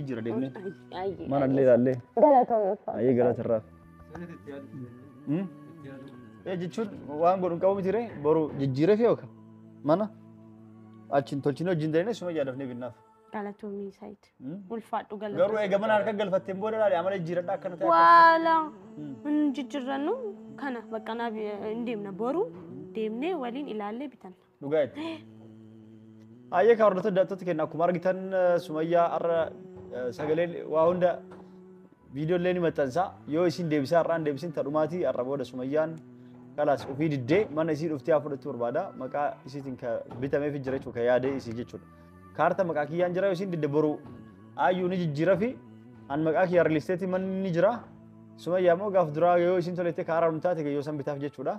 Jira deemnee. Ayyee. Mana illee ilaallee. Galatoomii. Ayyee galata irraa. Jechuun waan godhu hin qabu miti ree boru jijjiiree fi yookaan mana achiin tolchinee wajjin deemnee suma yaadafnee binnaaf. Galatoomii Saayid. Ulfaadhu Garuu galatoomii. eega mana harka galfatteen booda ilaali amala jijjiiradha akkana ta'e. Waala hin jijjiirrannu kana bakka naaf hin deemna boru deemnee waliin ilaallee bitanna. Dhugaa jetti. Ayyee kan hordoftoota daawwattoota keenya akkuma argitan Sumayyaa har'a sagaleen waa hunda viidiyoo illee ni maxxansa. Yoo isin deebisaa har'aan deebisin tadhumaatii har'a booda Sumayyaan kalaas ofii diddee mana isii dhuftee haa fudhattu barbaada. Maqaa isiitiin kan bitameef jira jechuudha kan yaadee isii jechuudha. Kaarta maqaa kiyyaan jira yoo isin didde boru ayyuu ni jijjiira fi an maqaa kiyya real estate manni ni jira. Sumayyaa immoo gaaf duraa yoo isin tolettee karaa taate yoo san bitaaf jechuudha.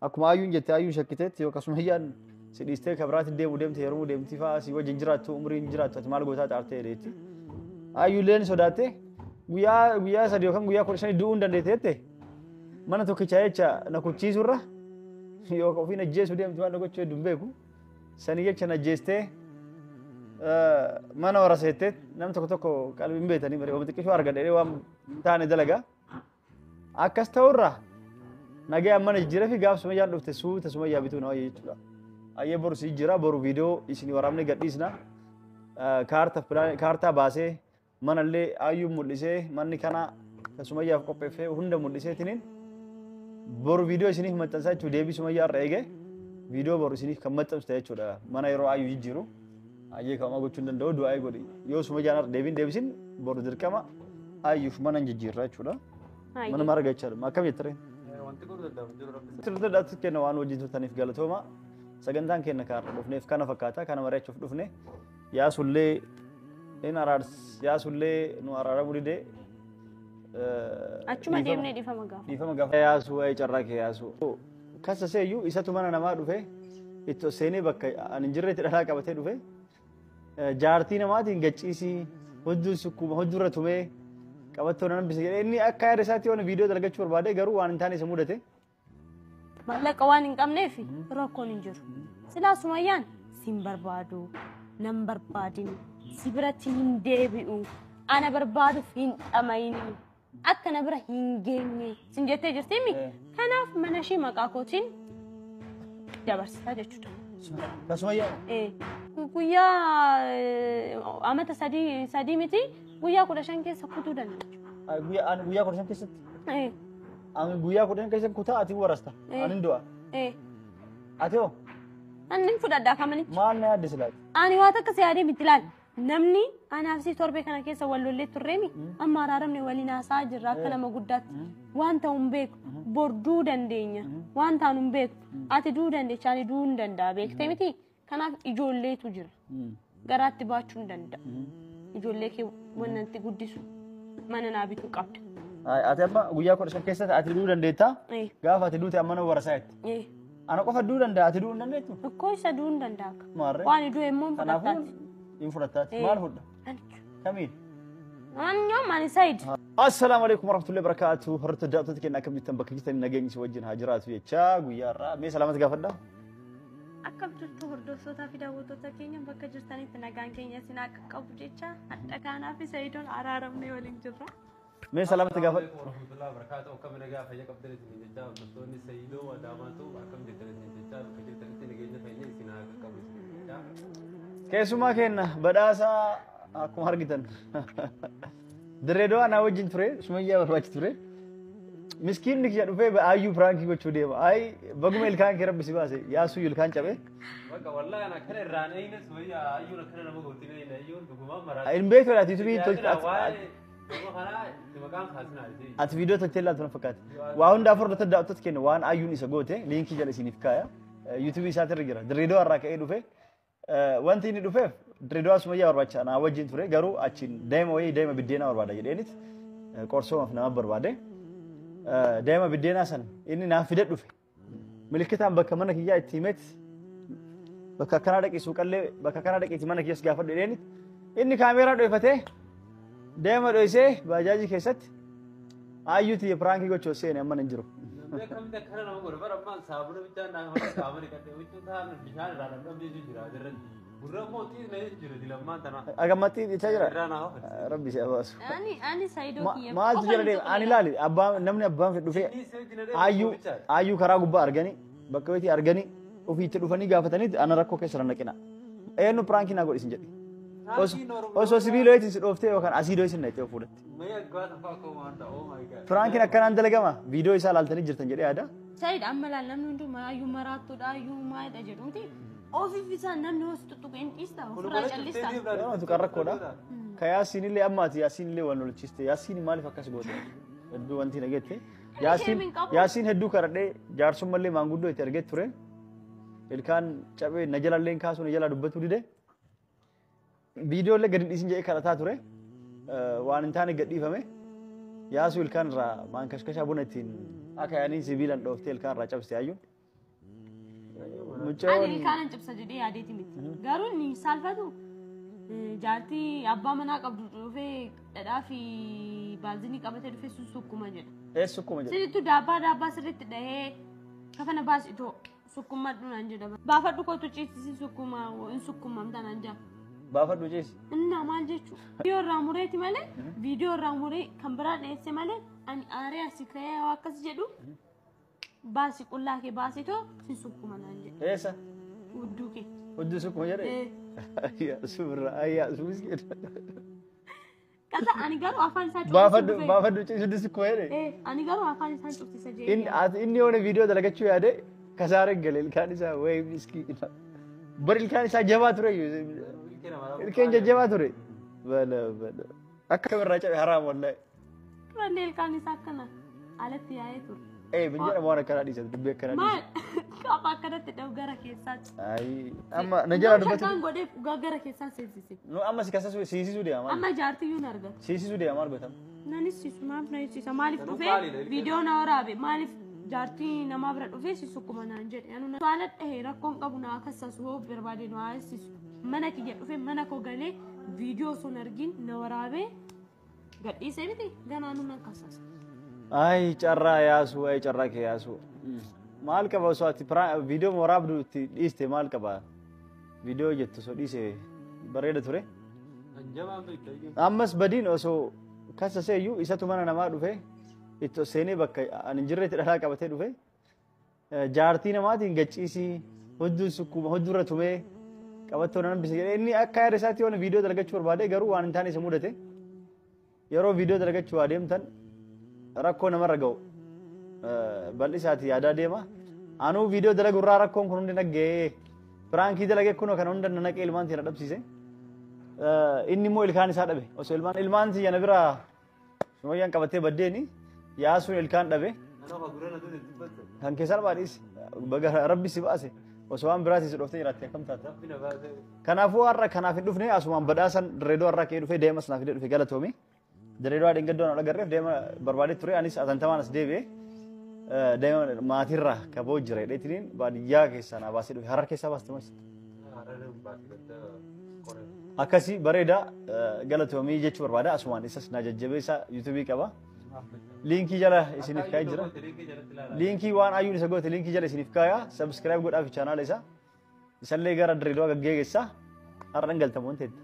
Akkuma ayyuun jette ayyuun shakkiteetti yookaan Sumayyaan si dhiistee kan biraatti deemu deemte yeroo deemti fa'aa si wajjin jiraattu umriin jiraattu ati maal gootaa xaartee jedheetti. Ayyuulleen sodaatte guyyaa guyyaa 3 yookaan guyyaa 15 du'uu hin dandeette mana tokkicha jecha na kuchiisurra yookaan ofiin ajjeesuu deemti waan na gochuu hedduu hin beeku. Sanii jecha na ajjeestee mana warra seettee nam tokko tokko qalbii hin beektanii malee waan xiqqishoo argadhee waan hin taane dalagaa. Akkas ta'urraa nagaa mana jijjiiree fi gaaf Sumayyaan dhufte suuta Sumayyaa bituu na wayya jechuudha. Ayyee boru si jira boru viidiyoo isin waraabnee gadhiisna. Kaartaa baasee manallee ayyuun mul'isee manni kana kan Sumayyaaf qopheeffee hunda mul'iseetiniin boru viidiyoo isiniif maxxansaa jechuudha. Deebii Sumayyaa irra eegee viidiyoo boru isiniif kan maxxansu ta'e jechuudha. Mana yeroo ayyuu jijjiiru ayyee kaa'umaa gochuu hin danda'u du'aa godhi. Yoo Sumayyaan irra deebiin deebisin boru dirqama ayyuuf mana hin jijjiirra jechuudha. Mana mara jechaadha. Akkam jettaree? Wanti kun danda'amu jiru rabbi. Sirriitti dhaatti kenna waan hojii turtaniif galatooma. Sagantaan keenya kan har'a dhufneef kana fakkaata. Kana mari'achuuf dhufne. Yaasullee in araars yaasullee nu araaramuu didee. Achuma deemnee dhiifama gaafa. Dhiifama gaafa. Yaasuu waa'ee carraa kee yaasuu. Kasa seeyyuu isatu mana namaa dhufe itti seenee bakka ani hin jirretti dhalaa qabatee dhufe. Jaartii namaatiin gacciisii hudduu sukkuuma hudduu irra tumee qabattoo nan hambise jedhee inni akka yaada isaatti waan viidiyoo dalagachuu barbaade garuu waan hin taane isa mudate. Maallaqa waan hin qabneef rakkoon hin jiru. Silaa Sumayyaan sin barbaadu, nan barbaadin, si biratti hin deebi'u, ana barbaaduuf hin dhamayini, akka na bira hin geenye sin jettee jirti. Kanaaf mana ishee maqaa kootiin dabarsitaa jechuudha. Ka Sumayyaa. Guyyaa amata 3 miti guyyaa 15 keessa kutuu danda'a. Guyyaa guyyaa 15 keessatti. Ani guyyaa 15 keessatti kutaa ati warasta. Ani hin du'a. Ati hoo? Ani fudhadhaa kamanichi. Maal na yaadde silaati? Ani waan akka si yaadee miti ilaali. Namni anaaf si torbee kana keessa wal lollee turreemi amma araaramne waliin haasa'aa jirra akka nama guddaatti. Waan ta'u hin beeku. Bor du'uu dandeenya. Waan taanu hin beeku. Ati du'uu dandeecha ani du'uu hin danda'a beektee miti. Kanaaf ijoolleetu jira. Garaatti baachuu hin danda'a. Ijoollee kee wanti guddisu mana naa bituu qabda. Ati amma guyyaa 15 keessatti ati du'uu dandeettaa? Gaafa ati duute amma nama warasaa jetti. Ana qofa du'uu danda'a ati du'uu hin dandeettu? Ikkoo isa du'uu hin danda'a. Maarree. Waan du'e immoo hin Kanaafuu fudhattaati. hin fudhattaati. Maal fudha? Kamiin? Anyoom ani Said. Assalaamu alaikum warahmatullahi wabarakatuh. Hordoftoota daawwattoota keenya akkam jirtan bakka jirtan nageenyi si wajjin haa jiraatu jechaa guyyaa har'aa mee salaamata gaafadha. Akkam jirtu hordoftootaa fi daawwattoota keenya bakka jirtanitti nagaan keenya isin akka qabu jecha hadha kanaa fi Saidoon araaramnee waliin jirra. Mee salaamata gaafadha. Warahmatullahi wabarakatuh. Akkam nagaa fayyaa qabdan isin jechaa hordoftoonni Saidoo Adaamaatu akkam jirtan isin jechaa bakka jirtanitti nageenya keenya isin haa qaqqabu isin jechaa. Keessumaa keenya badhaasaa akkuma argitan. Dirree Dawaa naa wajjin ture Sumayyaa barbaachi ture. Miskiinni kiyya dhufee ayyuu piraankii gochuu deema. Ayi baguma ilkaan kee rabbi si baase yaasuu ilkaan cabe. Bakka wallahi ana kana irraan eeyne Sumayyaa ayyuun akkana nama gootin eeyne ayyuun dhugumaan maraati. Hin beektu ati yuutuubii tolchi Waa'ee maqaan kaasinaa ati viidiyoo tolchee ilaaltu na fakkaata. Waa hundaaf hordoftoota daawwattoota keenya waan ayyuun isa goote liinkii jala isiniif kaaya. Yuutuubii isaatirra jira. Dirree Dawaa irraa ka'ee dhufe. Wanti inni dhufeef Dirree Dawaa Sumayyaa barbaacha naa wajjin ture garuu achiin daa'ima wayii daa'ima biddeenaa barbaada jedheenit qorsoomaaf nama barbaade. Daa'ima biddeenaa san inni naaf fide dhufe. Milikitaan bakka mana kiyyaa itti himeet bakka akkanaa dhaqi suuqallee bakka akkanaa dhaqiitti mana kiyyas gaafadhu jedheenit inni kaameeraa dho'ifatee daa'ima dho'isee baajaajii keessatti ayyuu tiyya piraankii gochuu seene amma hin jiru. Namni akkamitti akkana nama godhu bara ammaan saabuna bichaan naa qaama dhiqadhe huccuu ta'an bishaan irraa dhamdhamee jira asirratti. Gurra mootii na jira dilammaan tana. Agamatti jechaa jira. Irraa naa hafate. Rabbi si abaasu. Ani Saayidoo kiyya. Maaltu jala deema? Ani ilaali abbaan namni abbaan fedhu dhufee Inni si wajjin adeemu ayyuu bichaadha. Ayyuu karaa gubbaa arganii bakka wayitii arganii ofii itti dhufanii gaafatanii ana rakkoo keessa na naqina. Eenyu piraankii naa godhisin jedhi. Osoo sibiila wayitiin si dhooftee yookaan asiidoo isin naqxee of fuudhatti. Mee gaafa fa'aa waan ta'a oh my god. Piraankiin akkanaan dalagama viidiyoo isaa laaltanii jirtan jedhee yaada. Saayid amma laal namni hundumaa ayyuu maraattuudha ayyuu maalidha jedhuuti. Ofiif isaa namni hoos tuttuqee hin dhiista ofirraa callista. Namatu kan rakkoodha. Ka Yaasiin illee ammaati Yaasiin illee wal lolchiste. Yaasiin maaliif akkas goote? Hedduu wanti dhageette. Yaasiin hin qabu. Yaasiin hedduu karadhee jaarsummallee maanguddoo itti argee ture. Ilkaan cabee na jalallee kaasuu na jalaa dubbatu dide. Viidiyoo illee gadi dhiisin jedhee kadhataa ture. Waan hin taane gadhiifame. Yaasuu ilkaan irraa maan kashkashaa buna ittiin akka yaaniin sibiilaan dhooftee ilkaan irraa cabste ayyuun. Ani Mucaan ilkaanan cibsa jedhee yaadeeti miti. Garuu inni saalfatu jaartii abbaa manaa qabdu dhufee dhadhaa fi baalzinii qabatee dhufee sun sukkuma jedha. Eessa sukkuma jedhe? Sirrittu daabbaa daabbaa sirriitti dhahee kafana baas itoo sukkumadhu naan jedha. Baafadhu kootu ciisisi sukkuma hin sukkumamta naan jedha. Baafadhu ciisi. Innaa maal jechuu? Viidiyoo irraa mureeti malee viidiyoo irraa muree kan biraa dhiyeesse malee ani aaree asii ka'ee akkas jedhu baasi qullaa kee baasitoo sin sukkuma naan jedha. Eessa? Hudduu kee. Hudduu sukkuma jedhe? Eh. Suuraa ayyaa suuskee. Kasa ani garuu afaan isaa cufsiisa. Baafadhu baafadhu ciisi hudduu sukkuma jedhe? Eh, ani garuu afaan isaa cufsiisa jedhee. Inni yoona viidiyoo dalagachuu yaade kasaareen gale ilkaan isaa wayii miskiina. Bar ilkaan isaa jabaa ture iyyuu. Ilkeen jajjabaa ture. Bala bala. Akka kamirraa cabe haraam wallahi. Durallee ilkaan isaa akkana alatti yaa'ee ture. Ee bin jedhamu waan akkanaa dhiisatu dubbii akkanaa Maal dhiisatu. qaba akkanatti dhabu gara keessaatti. Ayi amma na jalaa dubbatu. Shakkaan godhee dhugaa gara keessaa seensise. Nu amma si kasasu siisisuu deema maal? Amma jaartiyyuu hin argatu. Siisisuu deema maal godhama? Nanis siisu maaf na siisa maaliif Garuu dhufee qaaliidha ilkaan. viidiyoo na waraabe maaliif jaartii namaa bira dhufee si sukkuma naan jedhe. Anu haala dhahee rakkoon qabu na akkasasu hoo barbaade na haasisu. Mana kiyya dhufee mana koo galee viidiyoo osoo hin argin na waraabee gadhiisee miti ganaa nu nan kassasa. Ay carraa yaasuu ay carraa kee yaasuu. Maal qaba osoo ati viidiyoo waraabdu itti dhiiste maal qaba? Viidiyoo jettu osoo dhiise bareeda ture. Ammas badiin osoo kassasee iyyuu isatu mana namaa dhufe itti ol seenee bakka ani hin jirretti dhalaa qabatee dhufe jaartii namaatiin gacciisii hudduu sukkuma hudduurra tumee qabattoo nan hambise jedhee inni akka yaada isaatti yoona viidiyoo dalagachuu barbaade garuu waan hin taane isa mudate. Yeroo viidiyoo dalagachuu adeemtan rakkoo namarra ga'u bal'isaati yaadaa deema. Anuu viidiyoo dalagu irraa rakkoon kun hundi nagga'ee piraankii dalagee kunoo kana hunda na naqee ilmaan tiyya na dhabsiise. Inni immoo ilkaan isaa dhabe. Osoo ilmaan ilmaan tiyya na bira Sumayyaan qabatee baddeeni yaasuun ilkaan dhabe. Kan keessaa baadhiis baga rabbi si baase osoo waan biraatiin si dhooftee jiraatte akkam taata. Kanaafuu har'a kanaaf hin dhufne asumaan badhaasan Dirreedoo har'a ka'ee dhufee deemas naaf fidee dhufe galatoomi. Dirreedoo dheengaddoo na agarreef deema barbaadee ture anis atantamaan as deebi'ee deema maatirraa kaboo jira jedheetiniin baadiyyaa keessaa naa baasee dhufe harar keessaa baaste mas. Akkasii bareeda galatoomii jechuu barbaada asumaan isas naa jajjabeessa yuutuubii qaba. Liinkii jala isiniif kaa'ee jira. Liinkii waan ayyuun isa goote liinkii jala isiniif kaaya. Subscribe godhaaf chaanaala isaa. Isallee gara Dirreedoo gaggeessa. Har'a dhangaltamu wanti hedduu.